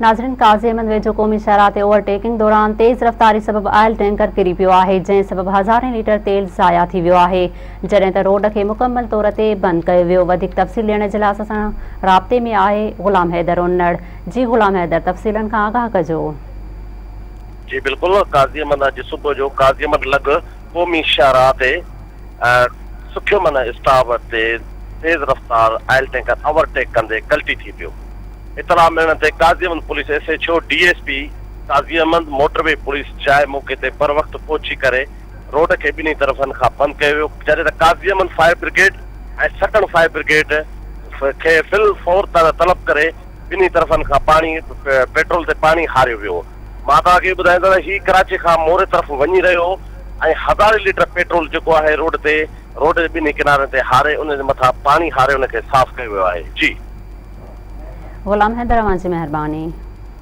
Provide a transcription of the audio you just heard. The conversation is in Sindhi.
ناظرين قاضي احمد ويجهو قومي شاهراهه تي اوور ٽيڪنگ دوران تيز رفتاري سبب آئل ٽينڪر ڪري پيو آهي جنهن سبب هزارين ليٽر تيل ضايع ٿي ويو آهي جڏهن ته روڊ کي مڪمل طور تي بند ڪيو ويو وڌيڪ تفصيل ڏيڻ جي لاء اسان سان رابطي ۾ آهي غلام حيدر انڙ جي غلام حيدر تفصيلن کان آگاهه ڪجو. جي بلڪل قاضي احمد اڄ صبح جو قاضي احمد لڳ قومي شاهراهه تي سکيو من اسٽاپ تي تيز رفتار آئل ٽينڪر اوور ٽيڪ ڪندي ڪلٽي ٿي پيو. اطلاع ملڻ تي Qazi Ahmed police S H O, D S P Qazi Ahmed, motorway police جاء موقعي تي بروقت پهچي ڪري روڊ کي ٻنهي طرفن کان بند ڪيو ويو جڏهن ته Qazi Ahmed fire brigade ۽ Sakan fire brigade کي في الفور طلب ڪري ٻنهي طرفن کان پاڻي پيٽرول تي پاڻي هاريو ويو. مان توهان کي ٻڌايان ته هي ڪراچي کان موري طرف وڃي رهيو هو ۽ هزارين ليٽر پيٽرول جيڪو آهي روڊ تي روڊ جي ٻنهي ڪنارن تي هاري ان جي مٿان پاڻي هاري ان کي صاف ڪيو ويو آهي جي. غلام حيدر اوهان جي مهرباني.